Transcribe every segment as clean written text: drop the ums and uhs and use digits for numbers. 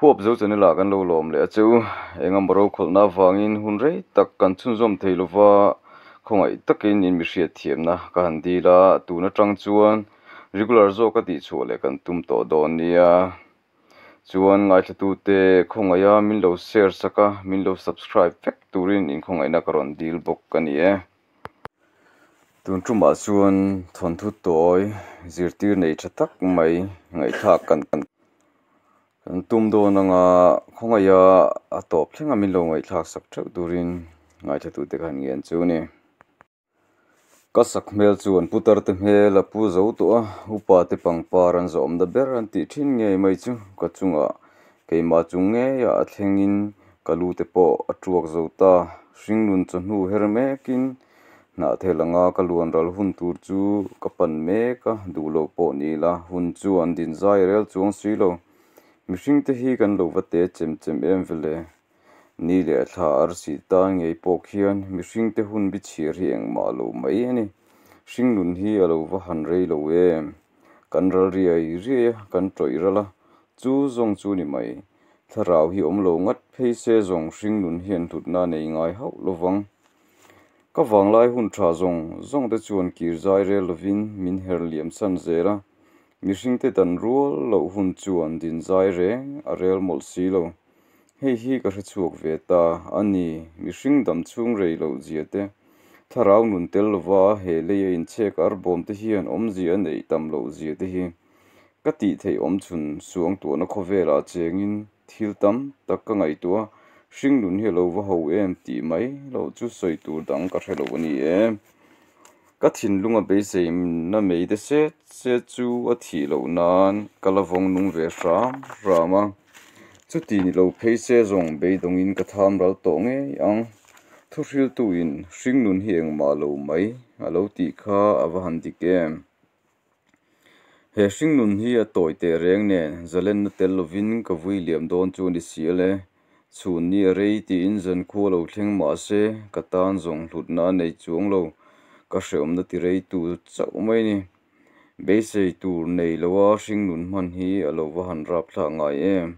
Huap zo channel ah kan lo lawm leh a che u. Engemaw rokhawlhna avangin hun rei tak kan chhunzawm thei lova, khawngaih takin in mi hriatthiamna ka han dil a, tun atang chuan regular zawka tihchhuah leh kan tum tawh dawn nia. Chuan ngaithlatute khawngaiha min lo share sak a, min lo subscribe vek turin inkhawngaihna ka rawn dil bawk a ni e. Tun tumah chuan thawnthu tawi zirtir nei tha tak mai ngaihthlak kan kan tum dawn anga khawngaiha a tawp thlenga min lo ngaihthlak sak theuh turin ngaithlatute khan ngen chu a ni. Ka sak hmel chuan putar te hmel a pu zo tawh a, upa te pangpar an zawhawmna ber an tih thin ngei mai chu ka chungah keimah chung ngeiah a thlengin ka lu te pawh a tuak zo ta. Hringnun chawhnu her mekin hnahthel anga ka luan ral hun tur chu ka pan mek a, duh lo pawh ni ila hun chuan din zai rel chuang si lo. Mihring te hi kan lo va te chem chem em vele. Ni leh thla arsi tan ngei pawh khian mihringte hun bi chhiar hi engmah lo mai a ni. Hringnun hi a lo va han rei lo em? Kan ral riai riai a, kan tawih ral a, chu zawng chu ni mai. Thlarau hi awm lo ngat phei se zawng hringnun hian hlutna a nei ngai hauh lo vang. Ka vanglai hun tha zawng zawng te chuan kir zai rel lovin min her liam san zel a, mihringte dan rual loh hun chuan din zai reng a rel mawlh si lo. Hei hi ka hre chhuak ve ta a ni, mihring dam chhung rei loh zia te, thlarau nun tel lova he lei a inchhek arbawm te hian awmzia a neih tam loh zia te hi ka tih theih awm chhun suangtuahna khawvelah chengin thil tam tak ka ngaihtuah a, hring nun hi a lo va ho em tih mai loh chu sawi tur dang ka hre lo a ni e. Ka thinlung a beiseina mei te set set chu a thih loh nan ka la vawng nung ve hram hram a, chuti ni lo phei se zawng beidawngin ka tham ral tawh ngei ang. Thuhriltuin hringnun hi engmah lo mai a lo tih kha a va han dik em? He hringnun hi a tawi teh reng nen zalenna tel lovin ka vui liam dawn chu a ni si ale. Chhun ni a rei tiin zankhua lo thleng mah se ka tan zawng hlutna a nei chuang lo, ka hreawmna ti rei tu chauh mai a ni. Beisei tur nei loa hringnun hman hi a lo va han rapthlak ngai em?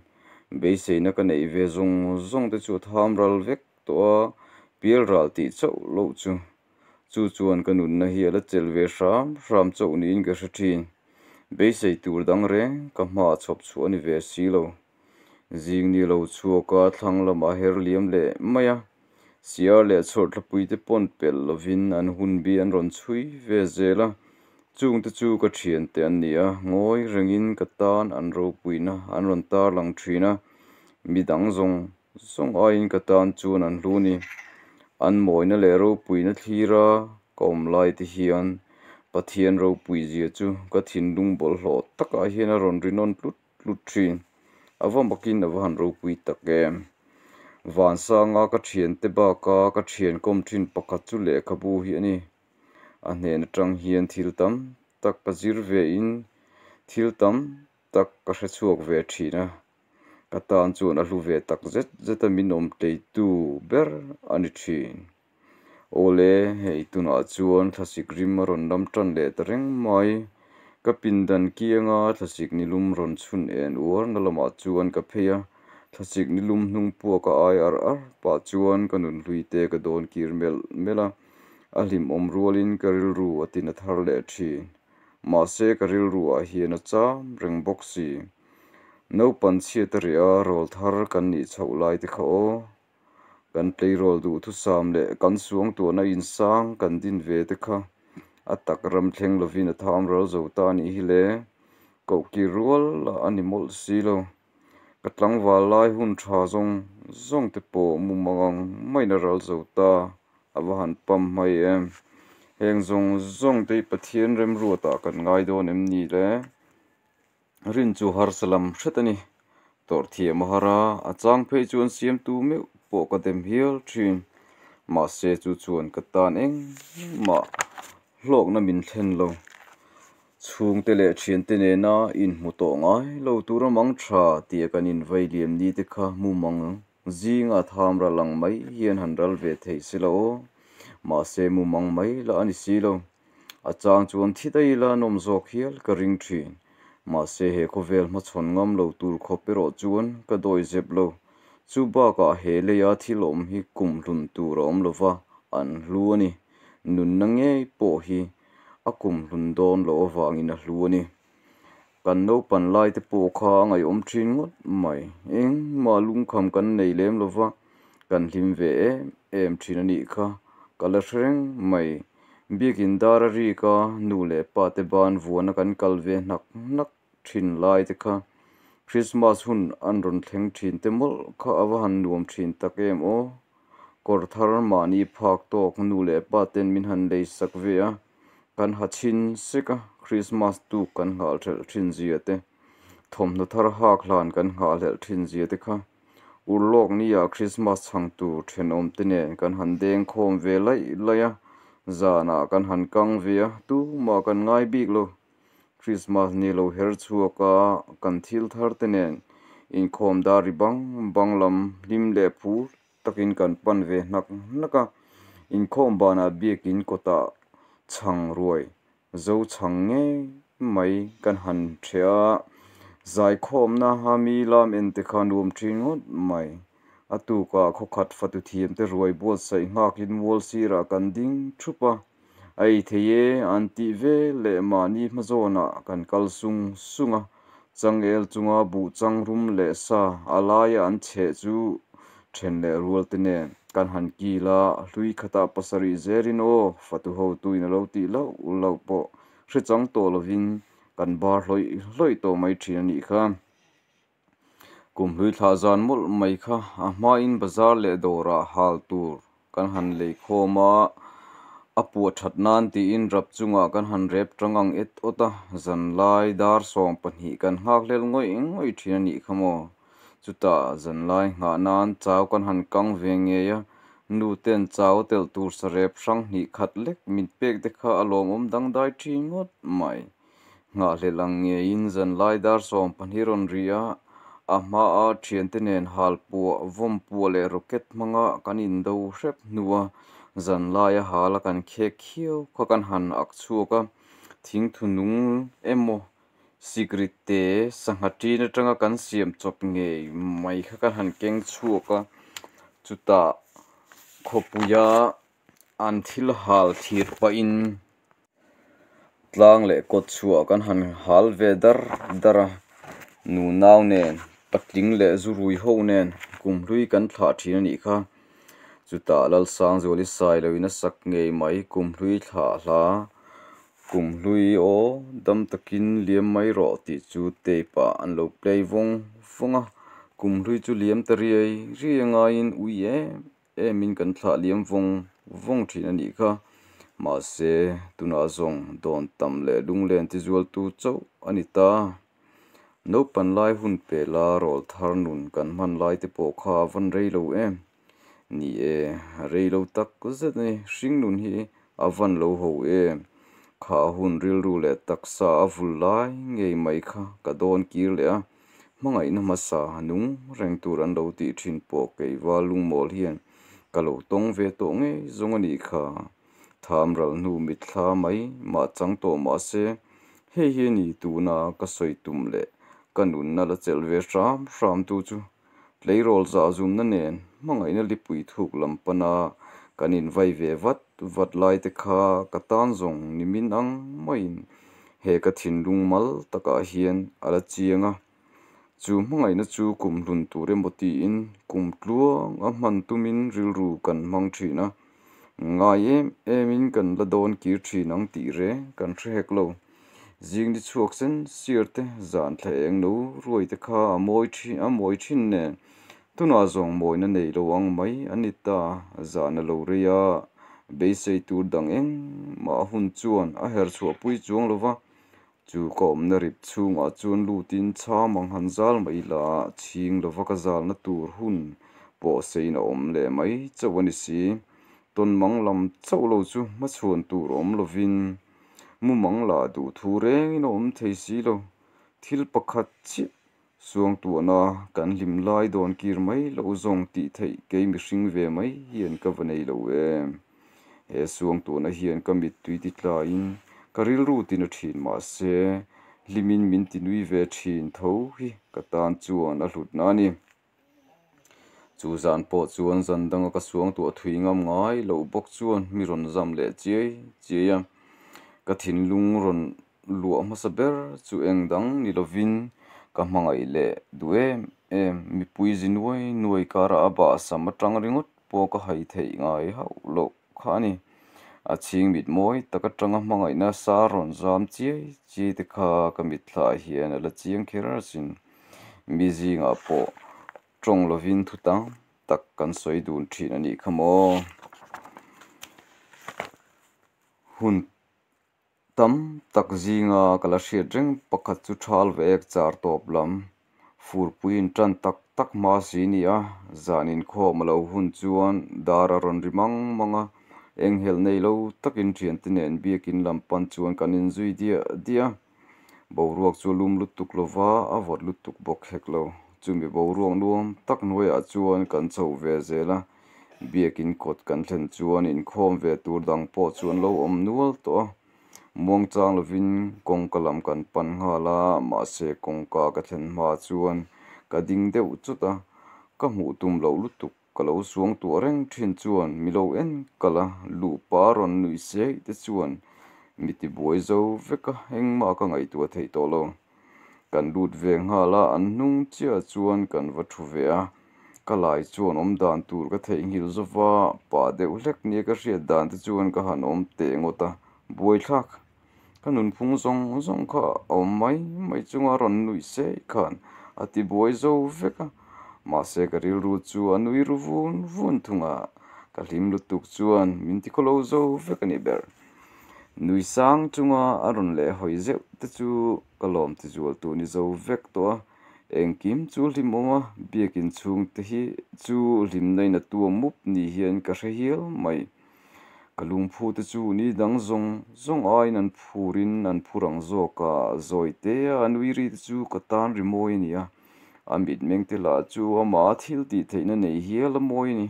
Beiseina ka neih ve zawng zawng te chu a tham ral vek tawh a, pial ral tih chauh loh chu. Chu chuan ka nunna hi a la chelh ve hram hram chauh niin ka hre thin. Beisei tur dang reng ka hma chhawp chhuah a ni ve si lo. Zing ni lo chhuak a thlang lamah her liam leh mai a, siar leh chhawrthlapui te pawn pelh lovin an hun bi an rawn chhui ve zel a. Chungte chu ka thiante an ni a, ngawi rengin ka tan an ropuina an rawn tarlang thin a, midang zawng Zawng aiin ka tan chuan an hlu ni. An mawina leh ropuina thlira ka awm lai te hian Pathian ropui zia chu ka thinlung bawlhhlawh takah hian a rawn rinawn tlut tlut thin. A va makin a va han ropui tak em. Vansanga ka thiante baka ka thian kawm thin pakhat chu lehkhabu hi a ni. A hnen atang hian thil tam tak ka zir ve in thil tam tak ka hre chhuak ve thin a, ka tan chuan a hlu ve tak zet zet a min awm tleitu ber a ni thin. Awle, hei tunah chuan thlasik rim a rawn lam tan leh ta reng mai. Ka pindan kianga thlasik nilum rawn chhun en uarna lamah chuan ka phei a, thlasik nilum hnung puak a ai ar ar pah chuan ka nunhlui te ka dawn kir melh melh a, a hlimawm rualin ka rilru a tina thar leh thin. Mahse ka rilru ah hian a cham reng bawk si. Naupan chhiat a reh a, rawl thar kan nih chhoh lai te kha aw. Kan tleirawl duhthusam leh kan suangtuahna insang kan din ve te kha a tak ram thleng lovin a tham ral zo ta anih hi le. Kohkir rual lah a ni mawlh si lo. Ka tlangval lai hun tha zawng zawng te pawh mumang ang maiin a ral zo ta. A va han pam mai em? Heng zawng zawng te hi Pathian remruatah kan ngai dawn em ni le? Rin chu harsa lam hret a ni. Tawrh thiam a har a, a chang phei chuan siamtu meuh pawh ka dem hial thin. Mahse chu chuan ka tan engmah hlawkna min thlen lo. Chhungte leh thiante nena inhmu tawh ngai lo tura mang tha tia kan invai liam ni te kha mumang Zinga tham ral ang mai hian han ral ve thei si lo aw. Mahse mumang mai lah a ni si lo. A chang chuan thi daih ila nawm zawk hial ka ring thin. Mahse he khawvel hmachhawn ngam lo tur khawp erawh chuan ka dawihzep lo. Chu bakah he leia thil awm hi kumhlun tur a awm lova, an hlu a ni. Nunna ngei pawh hi a kumhlun dawn loh avangin a hlu a ni. Kan naupan lai te pawh kha a ngaihawm thin ngawt mai. Engmah lungkham kan nei lem lova, kan hlim ve em em thin a nih kha. Ka la hre reng mai. Biakin dar a rik a, nu leh pa te ban vuana kan kal ve hnak hnak thin lai te kha. Krismas hun an rawn thleng thin te mawlh kha a va han nuam thin tak em aw. Kawr thar mahni phak tawk nu leh pa ten min han lei sak ve a, kan ha chhin sek a, Krismas tuk kan nghalhrelh thin zia te, thawmhnaw thar hak hlan kan nghahhlelh thin zia te kha. Urlawk nia Krismas chhang tur thenawm te nen kan han deng khawm ve laih laih a, zanah kan han kang ve a, tumah kan ngai bik lo. Krismas ni lo her chhuak a, kan thil thar te nen inkhawm dar ri bang bang lam hlim leh phur takin kan pan ve hnak hnak a. Inkhawm banah biakin kawtah chhang ruai zo chhang ngei mai kan han ṭheh a, zaikhawmna a mi lam en te kha nuam ṭhin ngawt mai. A tukah khawkhat fatu thiamte ruai buatsaih nghakin mual sirah kan ding ṭhup a, a ei thei e an tih vel leh mahni hmazawnah kan kal sung sung a, changel chunga buh chang rum leh sa a laia an chheh chu ṭhen leh rual te nen kan han kil a, hlui khatah pasarih zelin aw fatu hotuin a lo tih lauh lauh pawh hre chang tawh lovin kan bar hlawih hlawih tawh mai thin a nih kha. Kum hlui thlah zan mawlh mai kha a hmain bazar leh dawrah hal tur kan han lei khawm a, a puah that nan tiin rap chungah kan han rep tang ang et awt a, zanlai dar 12 kan nghak hlel ngawih ngawih thin a nih kha maw. Chutah zanlai nghah nan chau kan han kang ve ngei a, nu ten chau telh tur sarep hrang hnih khat lek min pek te kha a lawmawm dangdai thin ngawt mai. Nghahhlelh ang ngeiin zanlai dar 12 rawn ri a, a hmaa thiante nen halpuah, vawmpuah leh rocket hmanga kan indo hrep hnua zanlaia hala kan khek khiau kha kan han ak chhuak a, thingthu nung emaw sikri te sangha ṭin aṭanga kan siam chawp ngei mai kha kan han keng chhuak a, chutah khawpuia an thil hal thlir pahin Tlang leh kawt chhuah kan han hal ve dar dar a, nunau nen, patling leh zurui ho nen kumhlui kan thlah thin a nih kha. Chutah Lalsangzuali Sailoin a sak ngei mai kumhlui thlah hla, Kumhlui aw dam takin liam mai rawh tih chu tape ah an lo play vawng vawng a, kumhlui chu liam ta riai riai a ngaiin ui em Emin kan thlah liam vawng vawng thin a nih kha. Mahse, tunah zawng dawn tam leh lunglen tizualtu chauh a ni ta. Naupan lai hun pela rawl thar nun kan hman lai te pawh kha a van rei lo em? Ni e, rei lo tak zet a ni. Hring nun hi a van lo ho em? Kha hun rilru leh taksa a vul lai ngei mai kha ka dawn kir leh a. Hmangaihna hmasa nung reng tur an lo tih thin pawh keiva lungmawl hian ka lo tawng ve tawh ngei zawng a nih kha. Tham ral hnu mitthla mai mah chang tawh mah se, hei hi a ni tuna ka sawi tum leh ka nunna la chelh ve hram hram tu chu tleirawl zahzumna nen hmangaihna lipui thuk lam pana kan invai ve vat vat lai te kha ka tan zawng ni min ang maiin he ka thinlung mal takah hian a la chiang a. Chu hmangaihna chu kum hlun tur emaw tiin kum tluang a hman tumin rilru kan hmang thin a, ngai em emin kan la dawn kir thin ang tih reng kan hre hek lo. Zing ni chhuak sen siar te, zan thla eng no ruai te kha a mawi thin a mawi thin nen tunah zawng mawina nei lo ang mai a ni ta. Zan a lo rei a, beisei tur dang engmah hun chuan a her chhuahpui chuang lo va, chu ka awmna rip chhungah chuan lutin chham ang han zal mai la, chhing lova ka zalna tur hun pawh seiin a awm leh mai chauh a ni si. Tawnmang lam chauh lo chu hmachhuan tur awm lovin Mumang lah duh thu rengin a awm thei si lo. Thil pakhat chiah suangtuahna kan hlim lai dawn kir mai loh zawng tih theih kei mihring ve mai hian ka va nei lo em. He suangtuahna hian ka mittui ti tlaiin ka rilru tin a thin mahse hlimin min tinui ve thin tho hi ka tan chuan a hlutna a ni. Chu zan pawh chuan zan danga ka suangtuah thui ngam ngai loh bawk chuan mi rawn zam leh chiai chiai a. Ka thinlung rawn luah hmasa ber chu eng dang ni lovin ka hmangaih leh duh em em mipui zi nuai nuai karah a bahsam atang ringawt pawh ka hai theih ngai hauh loh kha a ni. A chhing mit mawi tak atanga hmangaihna sar rawn zam chiai chiai te kha ka mitthlaah hian a la chiang kher asin. Mi zingah pawh tawng lovin thu tam tak kan sawi dun thin a nih kha maw. Hun tam tak zinga ka la hriat reng pakhat chu thal ve ek char tawp lam furpui intan tak tak hma si ni a, zan inkhawm a lo hun chuan dar a rawn ri mang mang a, enghelh nei lo takin thiante nen biakin lam pan chuan kan inzui diah diah a. Boruak chu a lum lutuk lo va, a vawt lutuk bawk hek lo. Chumi boruak nuam tak hnuaiah chuan kan chho ve zel a, biakin kawt kan thlen chuan inkhawm ve tur dang pawh chu an lo awm nual tawh a. Muangchang lovin kawngka lam kan pan nghal a, mahse kawngka ka thlen hma chuan ka ding deuh chut a, ka hmuh tum loh lutuk ka lo suangtuah reng thin chuan mi lo en kalh a, luhpa rawn nuih seih te chuan mi tibuai zo vek a, engmah ka ngaihtuah theih tawh lo. Kan lut ve nghal a, an hnung chiah chuan kan va thu ve a, ka lai chuan awm dan tur ka theihnghilh zova, pa deuh hlek nia ka hriat dan te chuan ka han awm teh ngawt a, buaithlak ka nunphung zawng zawng kha a awm mai mai chunga rawn nuih seih khan a ti buai zo vek a, mahse ka rilru chu a nui ru vun vun thung a, ka hlim lutuk chuan min ti khawlo zo vek a ni ber. Nui sang chunga a rawn leh hawi zeuh te chu ka lawm ti zual tur ni zo vek tawh a, engkim chu hlimawm a, biakin chhung te hi chu hlimna in a tuam mup ni hian ka hre hial mai. Ka lungphu te chu ni dang zawng zawng aiin an phurin an phur ang zawk a, zawi te a nui ri te chu ka tan ri mawi a ni a, a mitmeng te lah chu amah thil tih theihna nei hial a mawi a ni.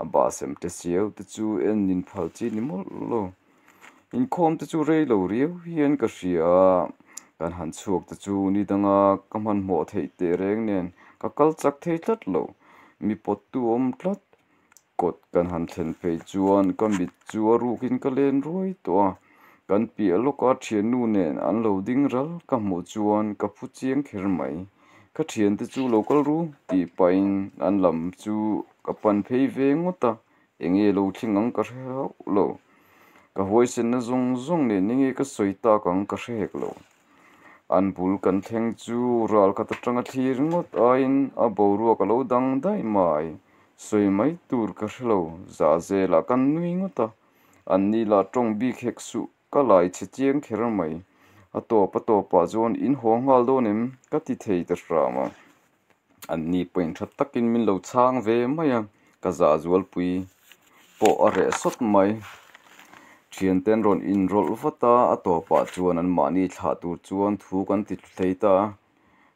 A bahsem te siau te chu en nin phal chi ni mawlh lo. Inkhawm te chu rei lo riau hian ka hria a, kan han chhuak te chu ni danga ka hmanhmawh theih teh reng nen ka kal chak thei tlat lo. Mi pawttu awm tlat. Kawt kan han thlen phei chuan ka mit chu a rukin ka len ruai tawh a, kan piah lawka thiannu nen an lo ding ral ka hmuh chuan ka phu chiang kher mai. Ka thiante chu lo kal ru tih pahin an lam chu ka pan phei ve ngawt a, enge lo thleng ang ka hre hauh lo. Ka huaisenna zawng zawng nen enge ka sawi tak ang ka hre hek lo. An bul kan thleng chu ral khat atanga thlir ngawt aiin a boruak a lo dang daih mai. Sawi mai tur ka hre lo, zah zelah kan nui ngawt a, an ni lah tawng bik hek suh. Ka lai chhe chiang kher mai. A tawp a tawpah chuan in haw nghal dawn em? Ka ti thei ta hram a. An ni pawhin tha takin min lo chhang ve mai a, ka zah zualpui pawh a reh sawt mai. Thiante an rawn inrawlh vat a, a tawpah chuan anmahni thlah tur chuan thu kan ti thlu thei ta a.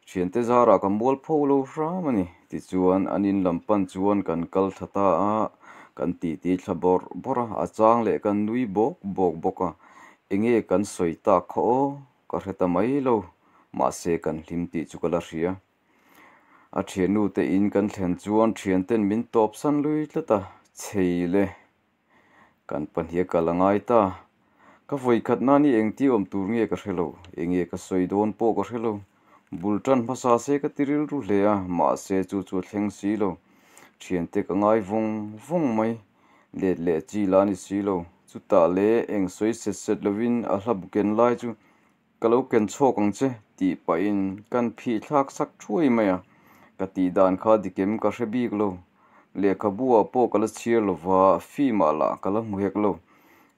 Thiante zarah ka mual pho lo hram a ni. Tichuan, an in lam pan chuan kan kal thla ta a, kan titi thla bawrh bawrh a, a chang leh kan nui bawk bawk bawk a. Enge kan sawi tak kha aw, ka hre ta mai lo, mahse kan hlim tih chu ka la hria. A thiannu te in kan thlen chuan thianten min tawp san lui tlat a, chei le. Kan pahnih a kal a ngai ta. Ka vawi khat nan hi engti awm tur nge ka hre lo, enge ka sawi dawn pawh ka hre lo. Bul tan hmasa se ka ti rilru hle a, mahse chu chu a thleng si lo. Thiante ka ngai vawng vawng mai, let leh chi la a ni si lo. Chutah le eng sawi set set lovin a hla bu ken lai chu Ka lo ken chhuak ang che tih pahin kan phih thlak sak thuai mai a, ka tih dan kha dikem ka hre bik lo. Lehkhabu ah pawh ka la chhiar lo va, film ah lah ka la hmu hek lo.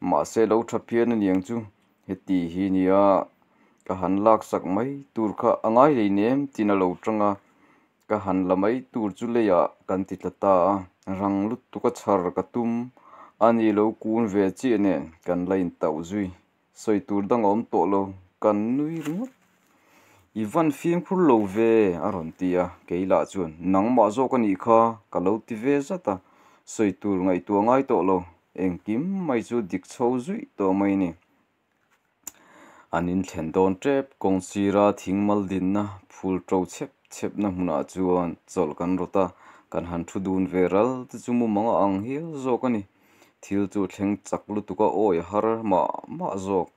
Mahse lo tha phian a niang chu, heti hi nia ka han lak sak mai tur kha a ngai hleinem tiin a lo tang a, ka han la mai tur chu leiah kan ti tla ta a, rang lutuk a chhar ka tum a ni lo kun ve chiah nen kan la intauh zui. Sawi tur dang a awm tawh lo, kan nui ringawt. I van fimkhur lo ve, a rawn ti a, kei lah chuan, Nangmah zawk a nih kha, ka lo ti ve zat a, sawi tur ngaihtuah ngai tawh lo, engkim mai chu dik chho zuih tawh mai ni. An in thlen dawn tep kawng sira thing mal dinna phul to chhep chhepna hmunah chuan chawlh kan rawt a, kan han thu dun ve ral te chu mumang a ang hial zawk a ni. Thil chu thleng chak lutuk a awi har mah mah zawk.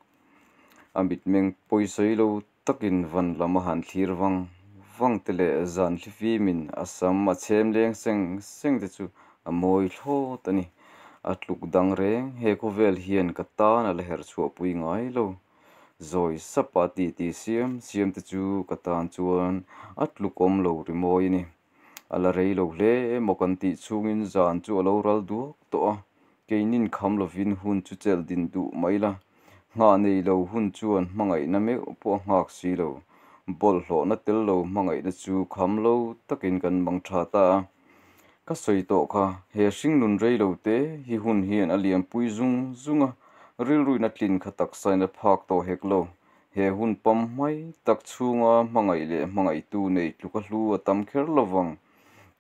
A mitmeng pawisawi lo takin van lam a han thlir vang vang te leh zan thlifimin a sam a chhem leng seng seng te chu a mawi thlawt a ni. A tluk dang reng he khawvel hian ka tan a la herh chhuahpui ngai lo. Zawi sapa titi siam siam te chu ka tan chuan a tluk awm lo rimawi a ni. A la rei lo hle emaw kan tih chhungin zan chu a lo ral duak tawh a, keinin kham lovin hun chu chelh din duh mai la. Nghah nei lo hun chuan hmangaihna meuh pawh a nghak si lo. Bawlhhlawhna tel lo hmangaihna chu kham lo takin kan mang tha ta a. Ka sawi tawh kha, he hringnun rei lo te hi hun hian a liampui zung zung a, rilruin a tlin kha taksain a phak tawh hek lo. He hun pam hmai tak chhunga hmangaih leh hmangaihtu nei tluka hlu a tam kher lovang.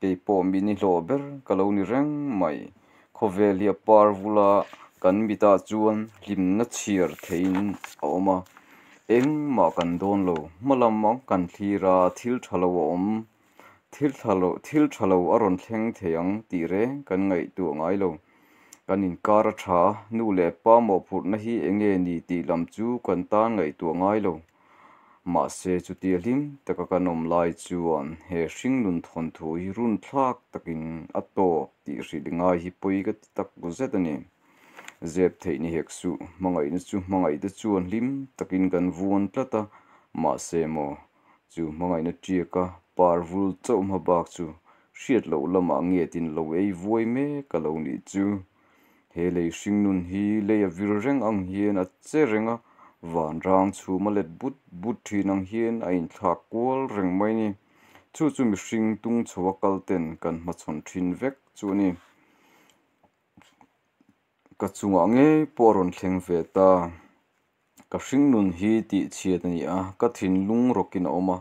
Kei pawh mi nihlawh ber ka lo ni reng mai. Khawvel hi a par vula kan mitah chuan hlimna chhiar theihin a awm a, engmah kan dawn lo. Hma lam kan thlir a, thil tha lo a awm. Thil tha lo thil tha lo a rawn thleng thei ang tih reng kan ngaihtuah ngai lo. Kan inkar a tha a, nu leh pa mawhphurhna hi eng nge ni tih lam chu kan tan ngaihtuah ngai lo. Mahse chutia hlim taka kan awm lai chuan he hringnun thawnthu hi runthlak takin a tawp tih hrilh ngai hi pawi ka ti tak zet a ni. Zep theih ni hek suh, hmangaihna chu hmangaihte chuan hlim takin kan vuan tlat a, mahse maw Chu hmangaihna ṭiaka par vul chauh hma bak chu hriat loh lamah ngetin lo ei vuai mek a lo nih chu. He lei hringnun hi lei a vir reng ang hian a che reng a, vanrang chhum a let but but ṭhin ang hian a inthlak kual reng mai ni. Chu chu mihring tung chho a kal ten kan hmachhawn ṭhin vek chu a ni. Ka chungah ngei pawh a rawn thleng ve ta. Ka hringnun hi tih chhiat a ni a, ka thinlung rawkin a awm a,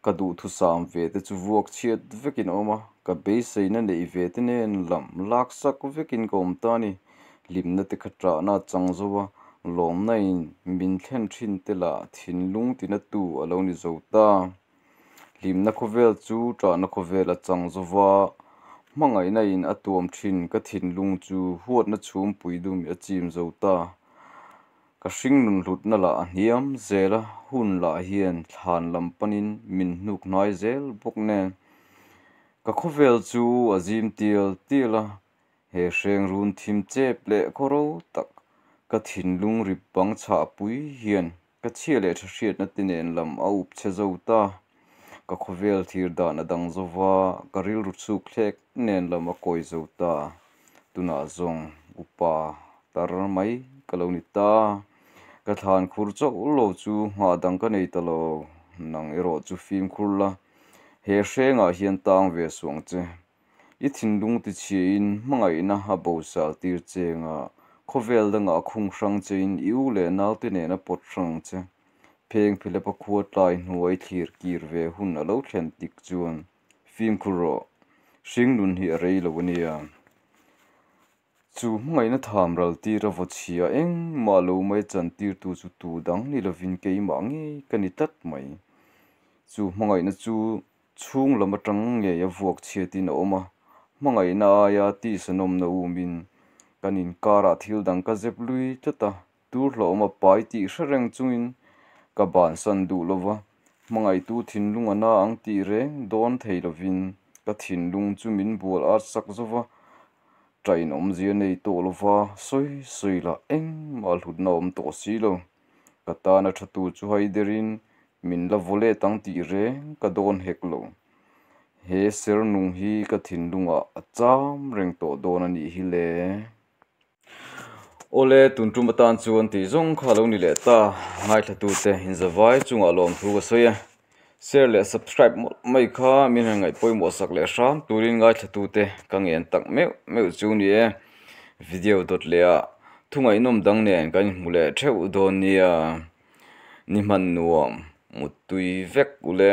ka duhthusam ve te chu vuak chhiat vekin a awm a, ka beiseina neih ve te nen lam laksak vekin ka awm ta a ni. Hlimna te kha ṭahna a chang zo a, lawmna in min thlen ṭhin te lah thinlung tina tu a lo ni zo ta. Hlimna khawvel chu ṭahna khawvel a chang zo va, hmangaihna in a tuam ṭhin ka thinlung chu huatna chhumpui dum a chim zo ta. Ka hringnun hlutna lah a hniam zel a, hun lah hian thlan lam panin min hnuk hnai zel bawk nen. Ka khawvel chu a zim tial tial a, he hreng run thim chep leh khawro tak ka thinlung rip bang chhah pui hian ka chhia leh tha hriatna te nen lam a up chhe zo ta. Ka khawvel thlir dan a dang zo va, ka rilru chhuk thlek nen lam a kawi zo ta. Tunah zawng upa tar mai ka lo ni ta. Ka thlan khur chauh lo chu nghah dang ka nei ta lo. Nang erawh chu fimkhur la, he hrengah hian tang ve suh ang che. I thinlung tichhiain hmangaihna a bosal tir cheng a, khawvel dangah khung hrang chein i u leh naute nen a pawt hrang ang che. Pheng Philip-a khua tlai hnuai thlir kir ve hun a lo thlen tik chuan fimkhur rawh, hringnun hi a rei lo a nia. Chu hmangaihna tham ral tir a vaw chhia engmah lo mai chantirtu chu tu dang ni lovin keimah ngei ka ni tlat mai. Chu hmangaihna chu chhung lam atang ngei a vuak chhiatin a awm a, hmangaihna aia tisa nawmna umin kan inkarah thil dang ka zep lui tlat a, Tur hlawhawm a pai tih hre reng chungin ka bansan duh lo va, hmangaihtu thinlung a na ang tih reng dawn thei lovin ka thinlung chu min bual at sak zo va, ṭain awmzia nei tawh lo va, sawi sawi lah engmah hlutna awm tawh si lo. Ka tana ṭhatu chu haiderin min la vaw let ang tih reng ka dawn hek lo. He ser nung hi ka thinlungah a cham reng tawh dawn a nih hi le. Awle, tun tum atan chuan tih zawng kha a lo ni leh ta. Ngaithlatute inzavai chungah lawmthu ka sawi a. Share leh subscribe mawlh mai kha min han ngaih pawimawh sak leh hram turin ngaithlatute ka ngen tak meuh meuh chu ni e. Video dawt leh ah thu ngaihnawm dang nen kan inhmu leh theuh dawn nia. Ni hman nuam, muttui vek ule.